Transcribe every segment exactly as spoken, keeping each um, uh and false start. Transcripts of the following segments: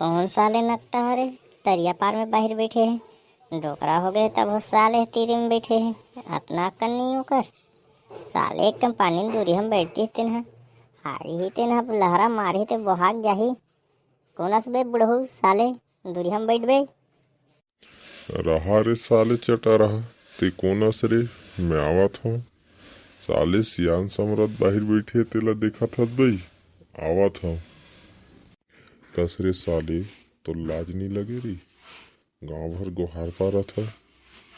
कौन साले नकटा हरे, तरिया पार में बाहिर बैठे हे। डोकरा हो गए तब हो साले तीरी में बैठे हे। अतना अक्कल नहीं ओकर। साले एकदम पानी में दूरी हम बैठती तेन ह। हारी ही तेन ह, लहरा मारी ते बोहाग जाही। कौन अस बे बुढ़ऊ साले, दूरी हम बैठ बे। रहा रे साले चटा रहा, ते कौन अस रे? मैं आवत हूँ। साले सियान समरत बाहिर बैठे तेला देखत हस बे, आवत हूँ। कस रे साले, तो लाज नहीं लगे रे? गांव भर गोहार पारत ह।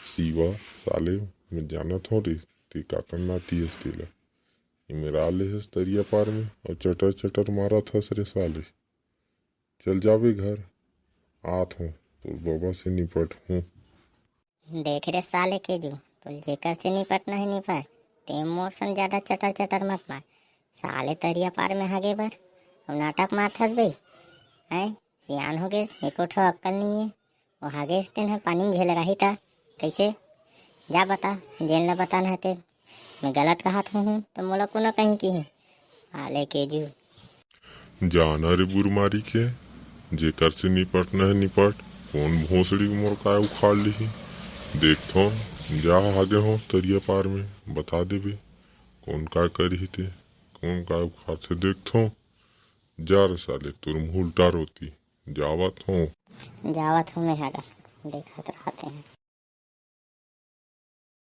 सीवा साले, मैं जानत हूँ रे, ते काकर नाती हस तेला। इमेरा ले हस तरिया पार में और चटर चटर मारत हस रे साले। चल जावे घर, आत हूँ, तोर बाबा से निपट हूँ। देख रे साले केजू, तोल जेकर से निपटना है निपट, ते मोर सन ज्यादा चटर चटर मत मार। साले तरिया पार में हागे बर अउ नाटक मारथस बे। हैं, सियान हो गेस, एको ठो अक्कल नहीं है। वो हागेस तेन ह पानी में झेल रही था, कैसे? जा बता, जेन ला बताना है ते। मैं गलत कहत हूँ तो मोला कोनो कहीं की है। आले केजू। जाना रे बुरमारी के, जेकर से निपटना है निपट। कौन भोसड़ी मोर काय उखाड़ लिही? देखथों, जा हागे हो तरिया पार में, बता देबे कौन काय करिही ते, कौन काय उखाड़थे देखथों। जा रे साले, तोर मुंह उल्टा रोती, जावत हो। जावत हो मैं हागा, देखत रहते हैं।